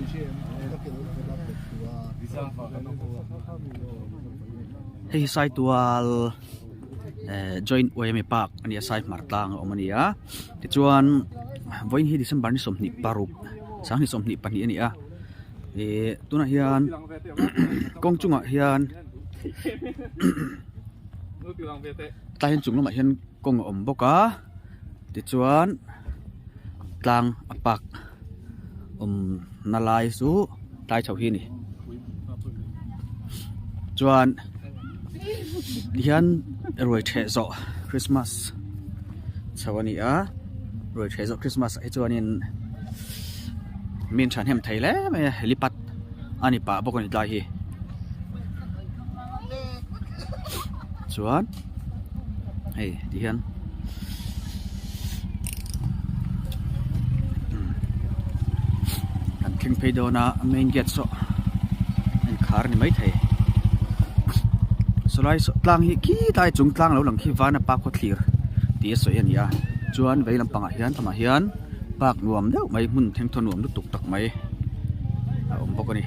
Hei hi Saitual eh joint yma park a ni a Saihmar tlang a awm a ni a tichuan vawiin hi December ni 26 2022 a ni a ih tunah hian kawng chungah hian tlai hian chung lamah hian kawng a awm bawk a tichuan tlang a park awm na lai chu tlai chho hi a ni chuan tihian ruai ṭheh zawh christmas chho a ni a ruai ṭheh zawh christmas ah hi chuanin min ṭhahnem thei hle mai a helipad a ni pah bawk a ni tlai hi chuan hei tihian kan thleng phei dawn a main gate saw a inkhar a ni maithei sawlai saw tlang hi khilai chung tlang lo lang khi vana pa khawthlir tih a sawi a ni a chuan vei lampangah hian amah hian park nuam deuh mai hmun thengthaw nuam lutuk tak mai a awm bawk a ni.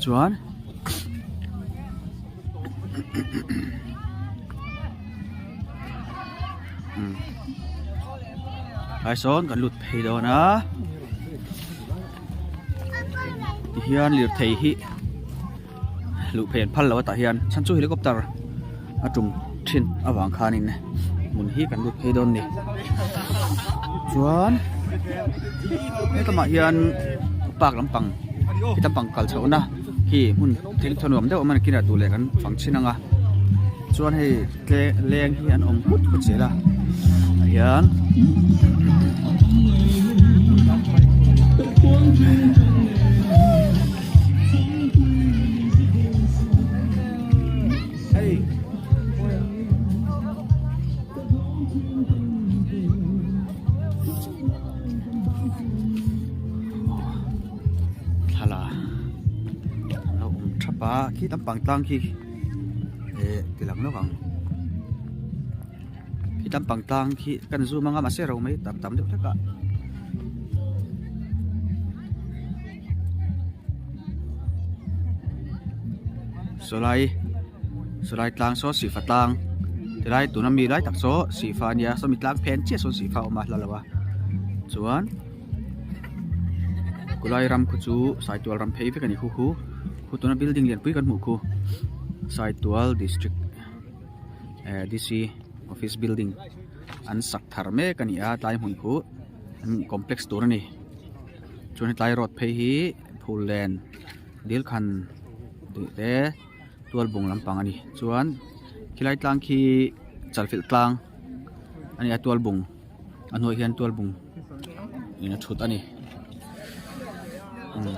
Chuan tlai sawn kan lut phei dawn a tihian lirthei hi luh phei an phal lo a tah hian chhan chu helicopter a tum thin avang khanin hmun hi kan lut phei dawn a ni chuan helamah hian park lampang khi lampang kal chhoh na khi hmun thil thaw nuam deuh a awm a ni kinah duh leh kan fang chhin ang a chuan hei tle leng hi an awm hut hut zel a ah hian. Thla an lo awm thap a khi lampang tlang khi eh ti lang lawk ang khi lampang tlang khi kan zoom anga mahse ro mai tam tam deuh hlek a. Sawlai sawlai tlang saw sihfa tlang tilai tuna mi lai tak saw sihfa a nia sawmi tlang phen chiah sawn sihfa a awm a hla lo a chuan khulai ram khu chu saitual ram phei vek a ni khu khu khu tuna building lian pui kan hmuh khu saitual district eh D C office building an sak thar mek a ni a tlai hmun khu an complex tur a ni. Chuan hetlai road phei hi phul len dil khan tih te tual bung lampang a ni chuan khilai tlang khi chalfilh tlang a ni a tual bung a hnuaiah hian tual bung in a thut a ni umm.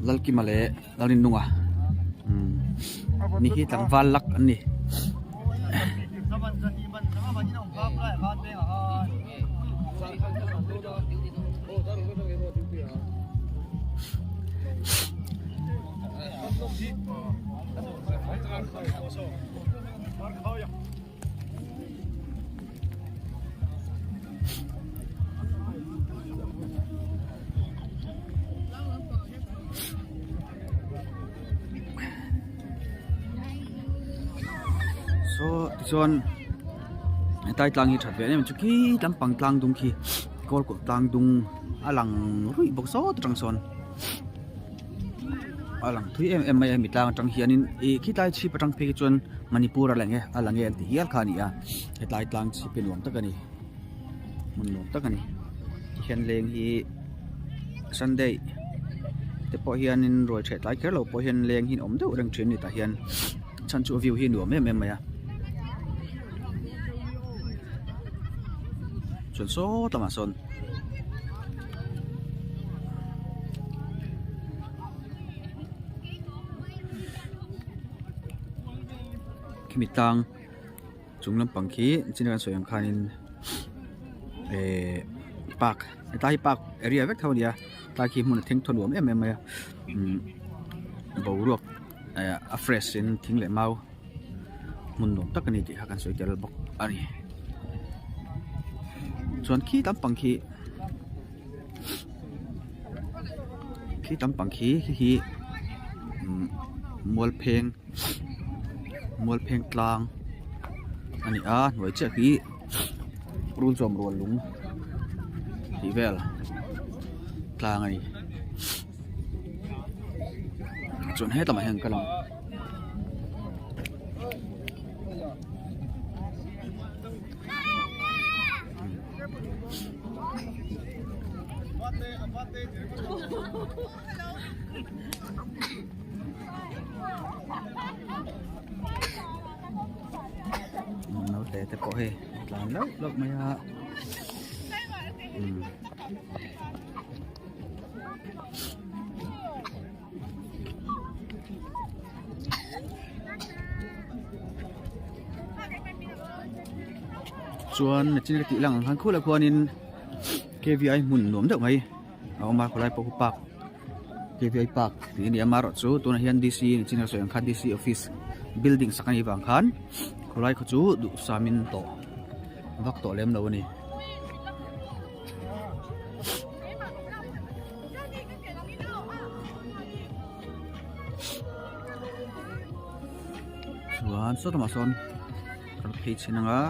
Lalkima leh Lalrinnunga umm ni hi tlangval lak an ni. Saw tichuan hetlai tlang hi that ve em em chu khi lampang tlang dung khi kawl kawt tlang dung a lang ruih bawk sawt atang sawn a lang thui em em mai a hemi tlang atang hianin ih khitlai chhip atang phei khi chuan Manipur a lang e a lang e an ti hial kha a ni a hetlai tlang chhip hi nuam tak a ni hmun nuam tak a ni tihian leng hi Sunday te pawh hianin ruai ṭheh tlai kher lo pawh hian leng hi an awm deuh reng ṭhin a ni tah hian chhan chu a view hi a nuam em em mai a chuan sawt lamah sawn. Khimi tlang chung lampang khi chin a kan sawi ang khanin ehh park hetlai hi park area vek tho a ni a tlai khi hmun a theng thaw nuam em em mai a umm boruak eh a fresh in thing leh mau. Hmun nuam tak a ni tih kha kan sawi tel bawk a ni. Chuan khi lampang khi khi lampang khi khi hi umm mualpheng mualpheng tlang a ni a hnuai chiah khi rul chawm rual lung tih vel tlang a ni. Chuan hetlangah hian ka lang. Naute te pawh hei a tlan lauh lauh mai a umm. Chuan nichin ka tih lang ang khan khulah khuanin K_V_I hmun nuam deuh mai a awm a khawlai pawh khu park K_V_I park tih a ni a amaherawhchu tunah hian D_C nichin ka sawi ang khan D_C office building sak a nih vang khan khawlai khaw chu duhsamin tawh vak tawh lem lo a ni. Chuan saw lamah sawn kan phei chhin ang a.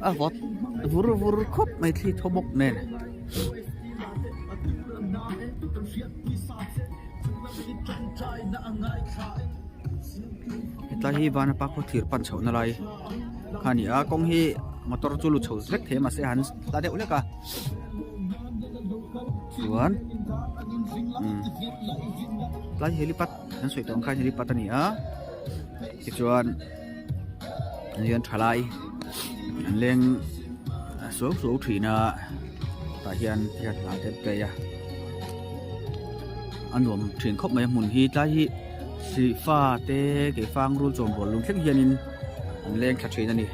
A vawt vur vur khawp mai thli thaw bawk nen. Hetlai hi Vanapa khaw thir pan chhohna lai kha a ni a kawng hi motor chu lu chho vek thei mahse han la deuh hlek a chuan umm tlai helipad an sawi tawh ang khan helipad a ni a tichuan hian thalai an leng suau suau thin a tah hian hian hla te an play a a nuam thin khawp mai a hmun hi tlai hi sihfa te keifang rul chawm rual lung thleng hianin an leng thla thin a ni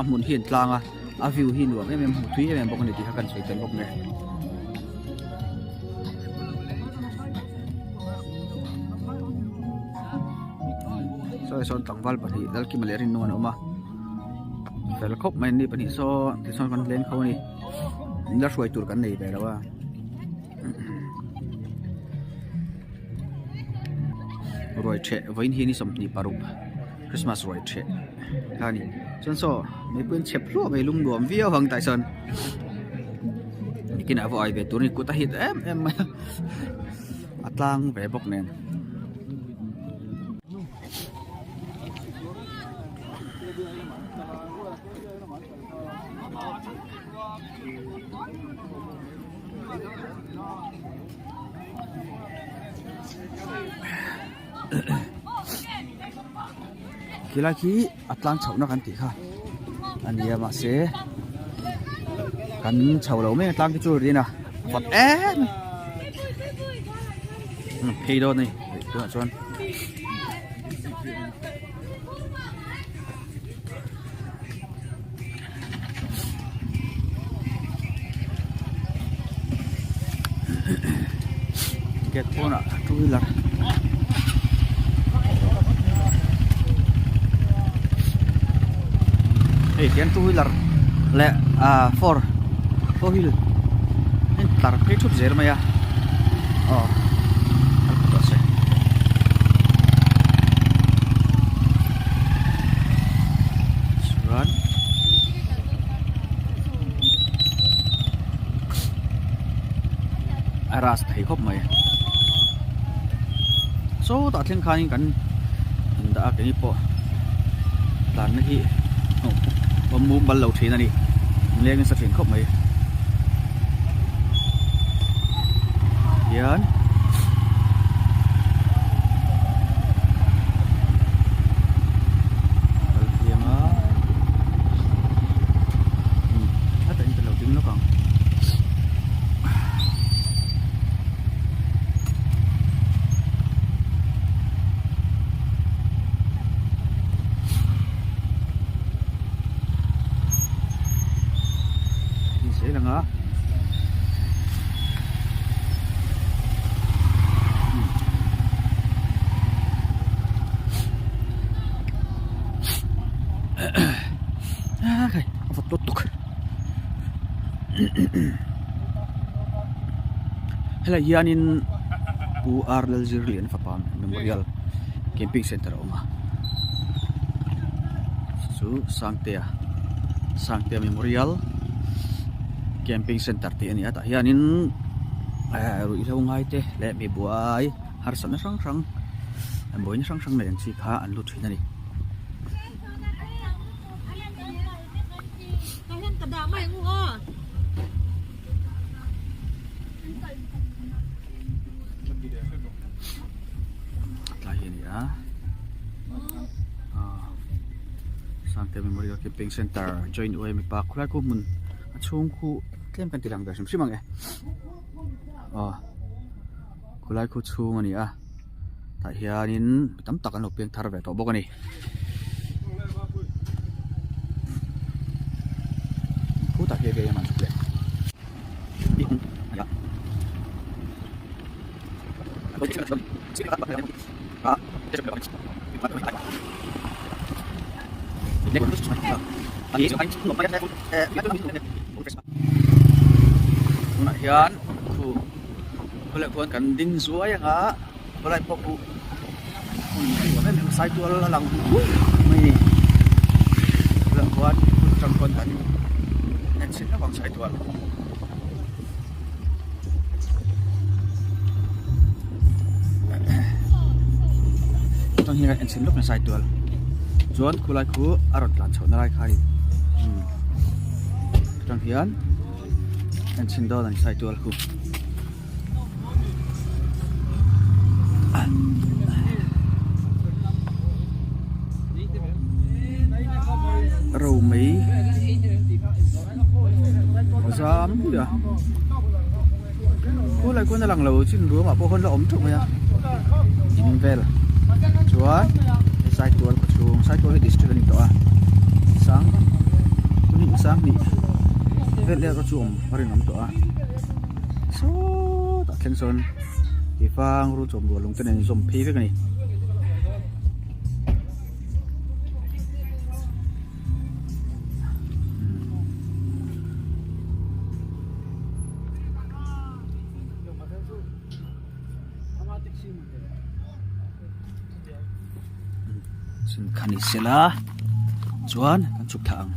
a hmun hi an tlang a a view hi nuam em em hmuh tui em em bawk a ni tih kha kan sawi tel bawk nge. Sawi sawn tlangval pahnih Lalkima leh Rinnu an awm a fel khawp mai an ni pahnih saw tichuan kan leng kho a ni la hruai tur kan nei ve lo a. Ruai theh vawiin hi ni 26 Christmas ruai theh kha a ni chuan saw mipui an chep hluah mai lum nuam viau ang tah chuan nikinah pawh ai ve tur a ni kut a hit em em mai a a tlang ve bawk nen. Khilai khi a tlang chhohna kan tih kha a ni a mahse kan chho lo mai a tlang te chu rin a vawt em a phei dawn a ni tunah chuan. Gate pawnah two wheeler hei tian two wheeler leh ah four four wheel a intlar phei thup zel mai a aw kal phawt rawh se. Chuan a ras thei khawp mai sawtah thleng khanin kan indah a keini pawh tlanna hi awm mumal lo thin a ni leng nasa thin khawp mai hian. Kal thiang a umm hetah hian ka lo ding lawk ang. Helai hianin Pu R Lalzirlian fapa memorial camping center a awm a chu Sangtea Sangtea memorial camping center tih a ni a tah hianin eh ruihhlo ngai te leh mi buai harsatna hrang hrang buaina hrang hrang nei ang chi kha an lut thin a ni. Tlai hi a ni a ah Sangte Memorial Camping Center join uai mipa khawlai khu hmun a chhung khu tlem kan ti lang ve hrim hrim ang e aw khawlai khu chhung a ni a. Tah hianin mi tam tak an lo piang thar ve tawh bawk a ni. Khutah hian enge man le. Tunah hian khu khawlai khuan kan ding zuai anga khawlai pawh khu hmun a nuam em em a saitual a lang huai mai a ni khawlai khuan hmun atang khuan kan en chhin hlauh ang saitual. Atang hian kan en chhin lawk a saitual chuan khulai khu a rawn tlan chhoh na lai kha a ni atang hian. En chhin dawn ang saitual khu. Romei a zam pui a khulai khuan a lang lo chin ruamah pawh khawn la awm theuh mai a in vel chuan saitual khaw chhung saitual hi district a ni tawh a sang sang hnih vel erawh chu awm a rinawm tawh a sawtah thleng sawn tifang rul chawm rual lung te nen zawm phei vek a ni. Kha ni sela chuan kan chhuk thla ang.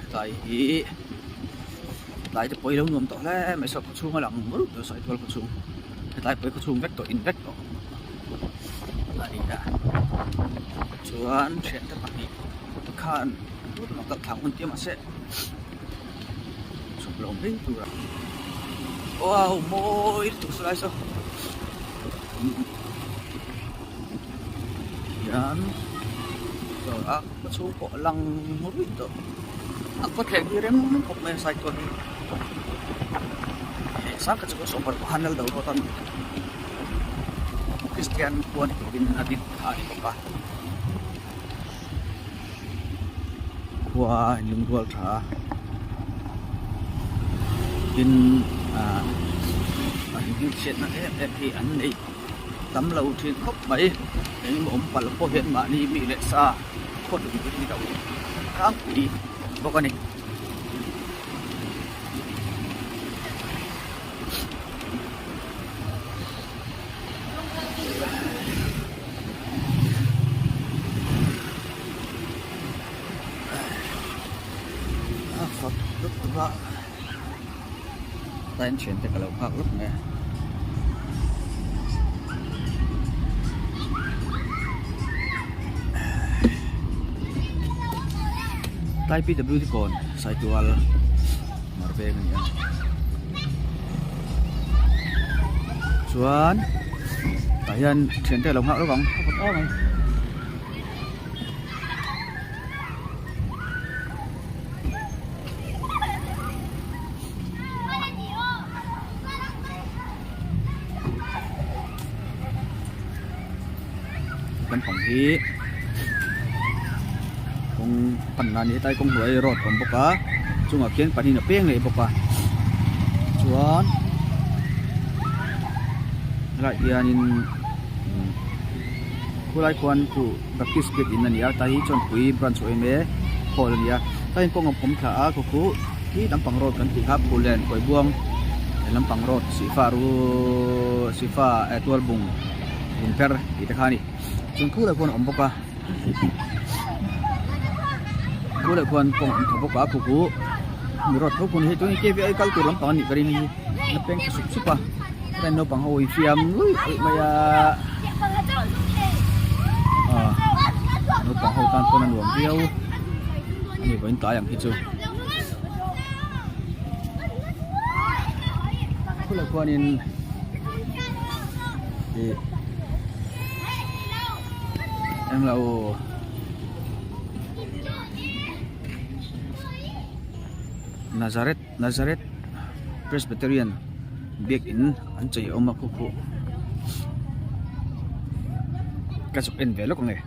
Tlai hi tlai te pawh hi lo nuam tawh hle mai saw khawchhung a lang rup tawh sawi tual khawchhung hetlai pawh hi khawchhung vek tawh in vek tawh a ni a chuan thiante pahnih khan kal thlang hun tia mahse chhuk lo mai tur a wow mawi lutuk saw lai saw. Hian dawr a khaw chhung pawh a lang ruih tawh a khaw thleng hi rem khawp mai a cycle hi hei sang kha chu sawmbar pawh han lal do rawt a Kristian khua ni turin a din kha a ni bawk a khua a inlungrual tha a tin ah a inhmelhriatna em em hi an nei tam lo thin khawp mai engemaw awm palh pawh hian mahni mi leh sa khaw hlun hi ni lo tlangpui bawk a ni. A fak lutuk a tain thian te ka lo nghak lawk mai a. Tlai PWD kawn Saitual mar veng a ni a chuan tah hian thiante a lo nghak lawk ang a vawt em mai. lampang hi kawng panna a ni hetlai kawng hnuai road a awm bawk a chungah khian pahnihin a peng leh bawk a chuan helaiah hianin khulai khuan khu Baptist biakinn a ni a tlai hi Chawnpui branch awm e hall a ni a tlai hian kawng a awm thla a khu khu khi lampang road kan tih kha Phullen Kawibuang lampang road Sihfa ru Sihfa eh Tualbung Lungpher tih te kha a ni chuan khulai khuan a awm bawk a khulai khuan kawng a awm thla bawk a khu khu mi road tho khu a ni hei chuan hei K V I kal tur lampang a nih ka ring hei hi a peng thla sup sup a. Heng naupang ho infiam luih luih mai a ah naupang ho tan pawn a nuam viau a ni vawiin tlai ang hi chu khulai khuanin ih englo Nazareth. Nazareth Presbyterian biakin an chei awm a khu khu ka zuk en ve lawk ang e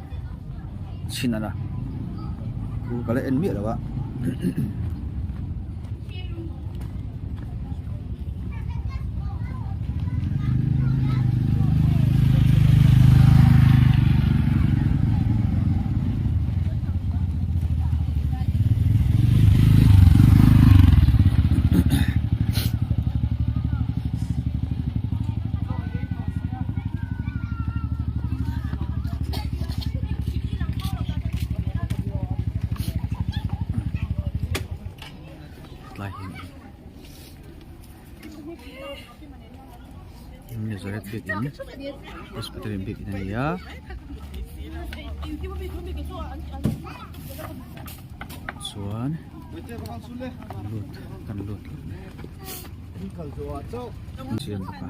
chhin ana khu ka la en miah lo a. Nazareth biakin Presbyterian biakin a ni a. Chuan lut kan lut chian bawk a.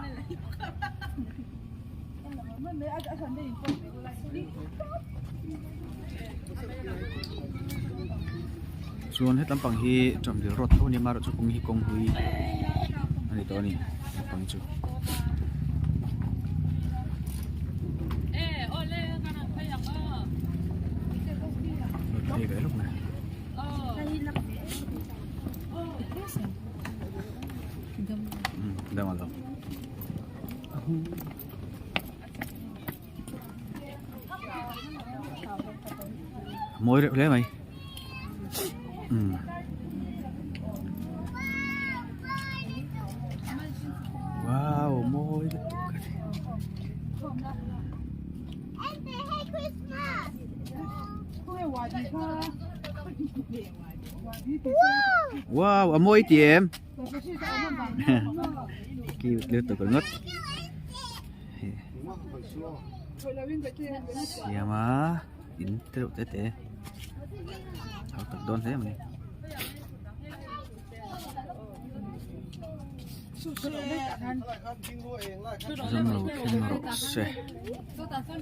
Chuan hetlam pang hi Ṭamdil road tho a ni a amaherawhchu kawng hi kawng hlui a ni tawh a ni lampang chu. Mawi reuh hle mai umm wow mawi lutuk a ni. Wow a mawi ti em cute lutuk ringawt. Siam a in te reuh te te hau tak dawn hle mai. Zam lo thleng rawh se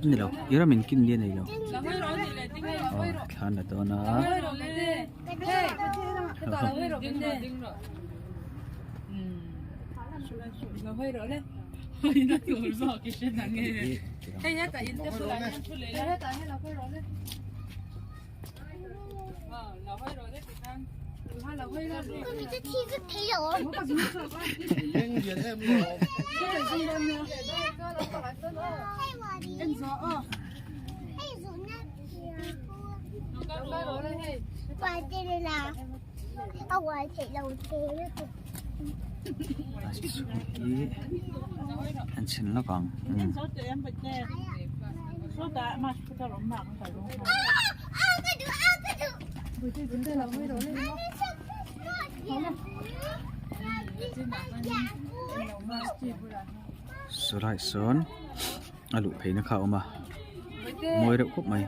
ni lo i ram in kin ni a nei lo aw thlan la dawn a. An chhin lawk ang Saw lai sawn a luh phei na kha a awm a mawi reuh khawp mai.